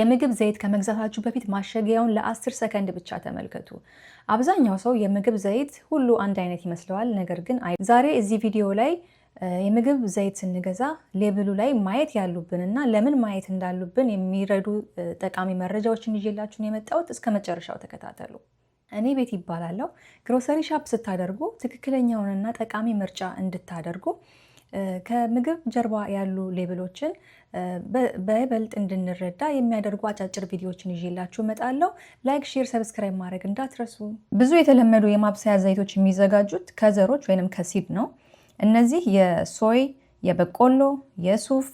የምግብ ዘይት ከመግዛታችሁ በፊት ማሸጊያውን ለ10 ሰከንድ ብቻ ተመልከቱ። አብዛኛው ሰው የምግብ ዘይት ሁሉ አንድ አይነት ይመስለዋል። ነገር ግን ዛሬ እዚህ ቪዲዮ ላይ የምግብ ዘይት ስንገዛ label ኡ ላይ ማየት ያሉብን እና ለምን ማየት እንዳሉብን የሚረዱ ጠቃሚ መረጃዎችን ይዤላችሁ ነው የመጣሁት። እስከ መጨረሻው ተከታተሉ። እኔ ቤቲ እባላለሁ። Grocery shop ስታደርጉ ትክክለኛውንና ጠቃሚ ምርጫ እንድታደርጉ ከምግብ ጀርባ ያሉ label ኦችን በይበልጥ እንድንረዳ የሚያደርጉ አጫጭር ቪዲዮዎችን ይዤላችሁ እመጣለሁ። Like፣ share፣ subscribe ማድረግ እንዳትረሱ። ብዙ የተለመዱ የማብሰያ ዘይቶች የሚዘጋጁት ከዘሮች ወይንም ከ seed ነው። እነዚህ የ soy፣ የበቆሎ፣ የሱፍ፣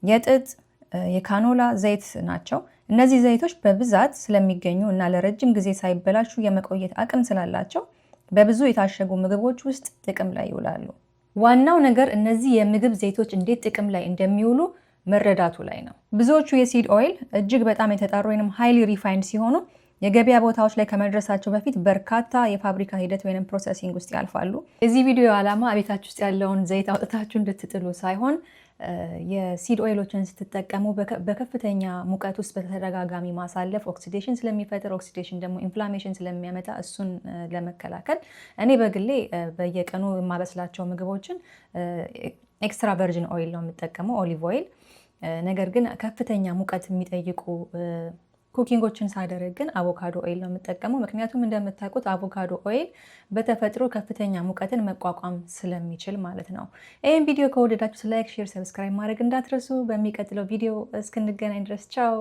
የጥጥ፣ የ canola ዘይት ናቸው። እነዚህ ዘይቶች በብዛት ስለሚገኙ እና ለረጅም ጊዜ ሳይበላሹ የመቆየት አቅም ስላላቸው በብዙ የታሸጉ ምግቦች ውስጥ ጥቅም ላይ ይውላሉ። ዋናው ነገር እነዚህ የምግብ ዘይቶች እንዴት ጥቅም ላይ እንደሚውሉ መረዳቱ ላይ ነው። ብዙዎቹ የ seed oil እጅግ በጣም የተጣሩ ወይም highly refined ሲሆኑ የገበያ ቦታዎች ላይ ከመድረሳቸው በፊት በርካታ የፋብሪካ ሂደት ወይም processing ውስጥ ያልፋሉ። የዚህ ቪዲዮ ዓላማ ቤታችሁ ውስጥ ያለውን ዘይት አውጥታችሁ እንድትጥሉ ሳይሆን የ seed oil ኦችን ስትጠቀሙ በከፍተኛ ሙቀት ውስጥ በተደጋጋሚ ማሳለፍ oxidation ስለሚፈጥር፣ oxidation ደግሞ inflammation ስለሚያመጣ እሱን ለመከላከል እኔ በግሌ በየቀኑ የማበስላቸው ምግቦችን extra virgin oil ነው የምጠቀመው፣ olive oil። ነገር ግን ከፍተኛ ሙቀት የሚጠይቁ cooking ኦችን ሳደርግ ግን avocado oil ነው የምጠቀመው። ምክንያቱም እንደምታውቁት avocado oil በተፈጥሮ ከፍተኛ ሙቀትን መቋቋም ስለሚችል ማለት ነው። ይህን ቪዲዮ ከወደዳችሁ like፣ share፣ subscribe ማድረግ እንዳትረሱ። በሚቀጥለው ቪዲዮ እስክንገናኝ ድረስ ቻው።